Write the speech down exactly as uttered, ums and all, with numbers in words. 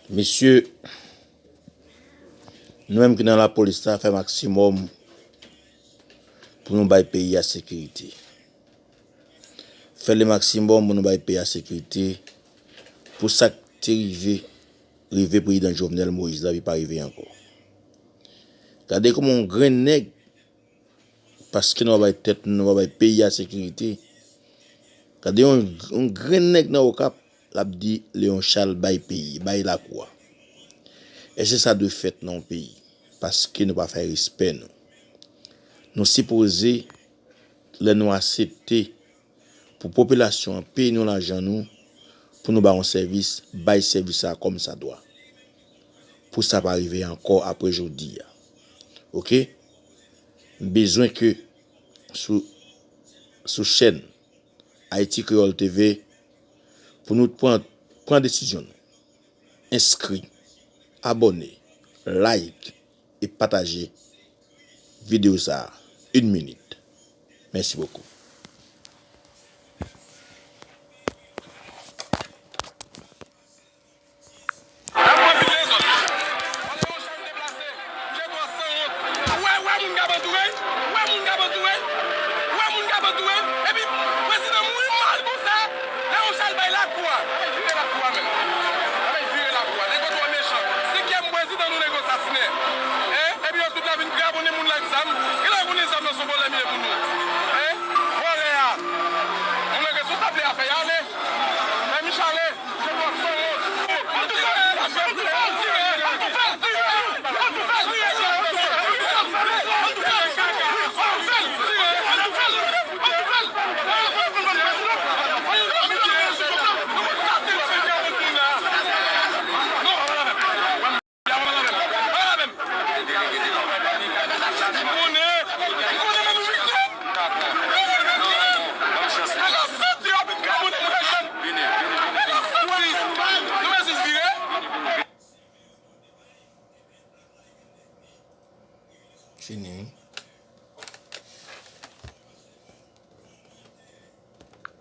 Mesye, nou menm ki nan lapolis la, fè maksimòm pou nou bay peyi a sekirite. Fè le maksimòm pou nou bay peyi a sekirite, pou sa k te rive, rive prezidan Jovenel Moïse la, li pa rive ankò. Gade kòman yon grenn nèg, paske nou pa bay tèt nou, nou pa bay peyi a sekirite. Gade yon, yon grenn nèg nan Okap, l ap di Léon Charles bay peyi, bay lakou a. Èske sa dwe fèt nan yon peyi? Paske nou pa fè respè nou. Nou sipoze, lè nou aksepte pou popilasyon an peye nou lajan nou, pou nou ba yon sèvis, bay sèvis la kòm sa dwa. Pou sa pa rive ankò apre jodi a. Oke? M bezwen ke sou, sou chèn Haïti Créole T V, pou nou pran, pran desizyon nou. Enskri, abòne, like e pataje videyo sa a. Une minute. Mèsi bokou. N ap pran pil lezòt. Wè, wè, wè moun k ap antoure. Wè moun k ap antoure. Wè moun k ap antoure. Epi, prezidan mouri mal konsa. Léon Charles bay lakou a. N ap vire lakou a menm. N ap vire lakou a. Nèg yo twò mechan. Senkyèm prezidan nou nèg yo sasinen. Hein? Epi yo tout la vin grabone moun la ak zam. Genlè yo konnen zam nan se yon vòlè m ye pou nou. Hein? Vòlè a. Moun nan gen sou sa vle a fè y ale. Fè Mich ale. Fini.